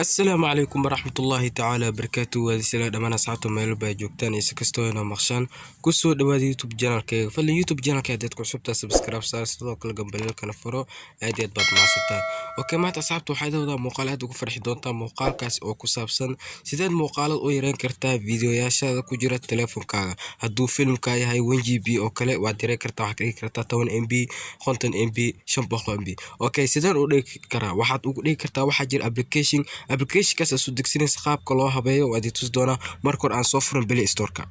Asalaamu calaykum waraxmatullaahi tacaala wabarakaatu. Waadisala dhammaan asxaabta meel walba ay joogtaan iyo si kastoo inoo maqshaan. Kusoo dhawaada YouTube channelkayga. Fadlan YouTube channelka haddaad ku cusubtahay, subscribe saar, sidoo kale gambaleelkana furo. Aad iyo aad baad mahadsantahay. Okay, maanta asxaabta waxaa idin wadaa muuqaal aad ugu farxi doontaa, muuqaalkaas oo ku saabsan sideed muuqaalad u yareyn kartaa videoyaashaada ku jira teleefonkaaga. Hadduu filmka yahay 1 GB oo kale, waad yareyn kartaa. Waxaad ka dhigi kartaa 10 MB, 50 MB, 500 MB. Okay, sideen u dhigi karaa? Waxaad ugu dhigi kartaa, waxaa jira application. Applicationkaas aad soo degsanaysa, qaabka loo habeeyo waad i tusi doonaa. Marka hore aan soo furan Play Store-ka.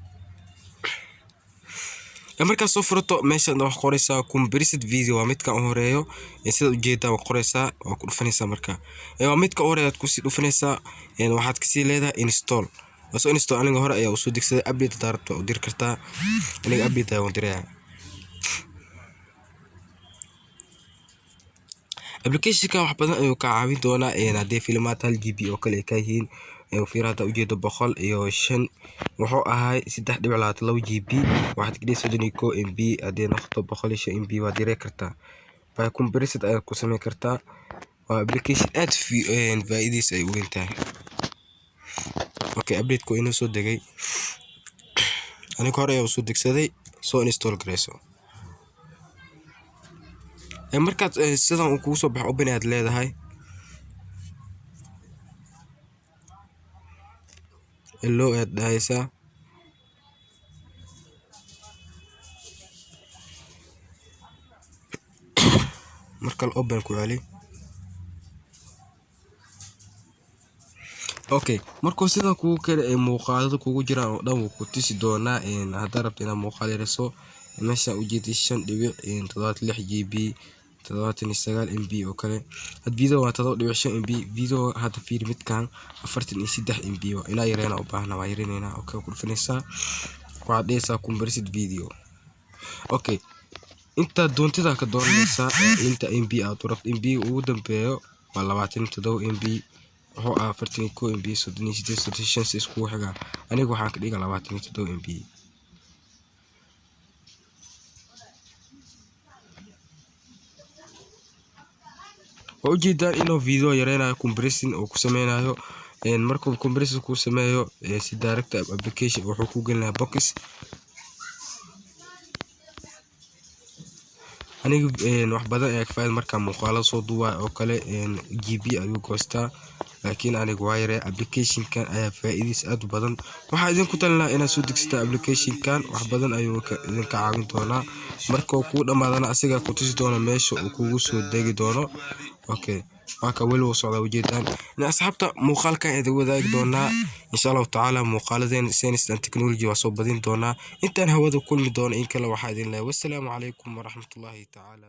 Markaad soo furato, meeshaan wax qoraysaa "compressed video". Waa midka u horeeyo sidaad ujeedaa. Waa qoraysaa, waa ku dhufanaysaa. Marka waa midka u horeeya aad kusii dhufanaysaa. Waxaad kasii leedahay install. Waa soo install. Aniga hore ayaa usoo degsaday. Update hadaa rabto waa u diri kartaa. Aniga update ayaan u dirayaa. Applicationka wax badan ayuu kaa caawin doonaa. Haddii filimaad 1 GB oo kale ay ka yihiin, fiir hadda ujeedo, 105 wuxuu ahay 3.22 GB, waxaad ka dhigi 31 MB. Haddii noqoto 105 MB, waad yareyn kartaa. By compressed ayaad ku sameyn kartaa. Waa application aad faa'iidadiisa ay u weyn tahay. Okay, update-ku inoo soo degay. Aniga hore ayaa usoo degsaday. Soo install gareyso. Markaad sidan uu kugu soo baxo, open ayaad leedahay. Allow ayaad dhahaysaa. Markale open ku celi. Okay, markuu sidan kugu kale ee muuqaalada kugu jiraan oo dhan wuu ku tusi doonaa. Haddaad rabto inaad muuqaal yareyso, meesha ujeedid 5.76 GB, 79 MB oo kale. Had video waa 7.5 MB. Video hadda fiiri, midkan 43 MB waa inaa yareena u baahna, waa yareynayna. Okay, ku dhufanaysaa, waxaad dhehaysaa compressed video. Okay, inta doontida ka dooranaysaa, inta MB aad u rabto. MB ugu dambeeyo waa 27 MB. Wuxuu ahaa 41 MB, 38, 35, si iskugu xigaa. Aniga waxaan ka dhigaa 27 MB. Waa ujeedaan inuu video yareynayo, compressing uu ku sameynayo. Markuu compressing ku sameeyo, si direct application wuxuu ku gelinayaa box. Aniga wax badan ayaa ka faa'iiday markaan muuqaalo soo duubayo oo kale. GB ayuu goostaa, laakiin aniga waa yaree. Applicationkan ayaa faa'iidadiisa aad u badan. Waxaa idinku talin lahaa inaad soo degsataan applicationkan. Wax badan ayuu idinka caawin doonaa. Marka uu kuu dhamaadana, asigaa ku tusi doona meesha uu kugu soo degi doono. Okay, waa ka weli wuu socdaa, ujeedaan. Asxaabta, muuqaalkan idin wadaagi doonaa insha Allahu tacaala. Muuqaaladeen science and technology waa soo badin doonaa. Intaan hawada kulmi doono in kale, waxaa idin leeyahay wassalaamu calaykum waraxmatullaahi tacaala.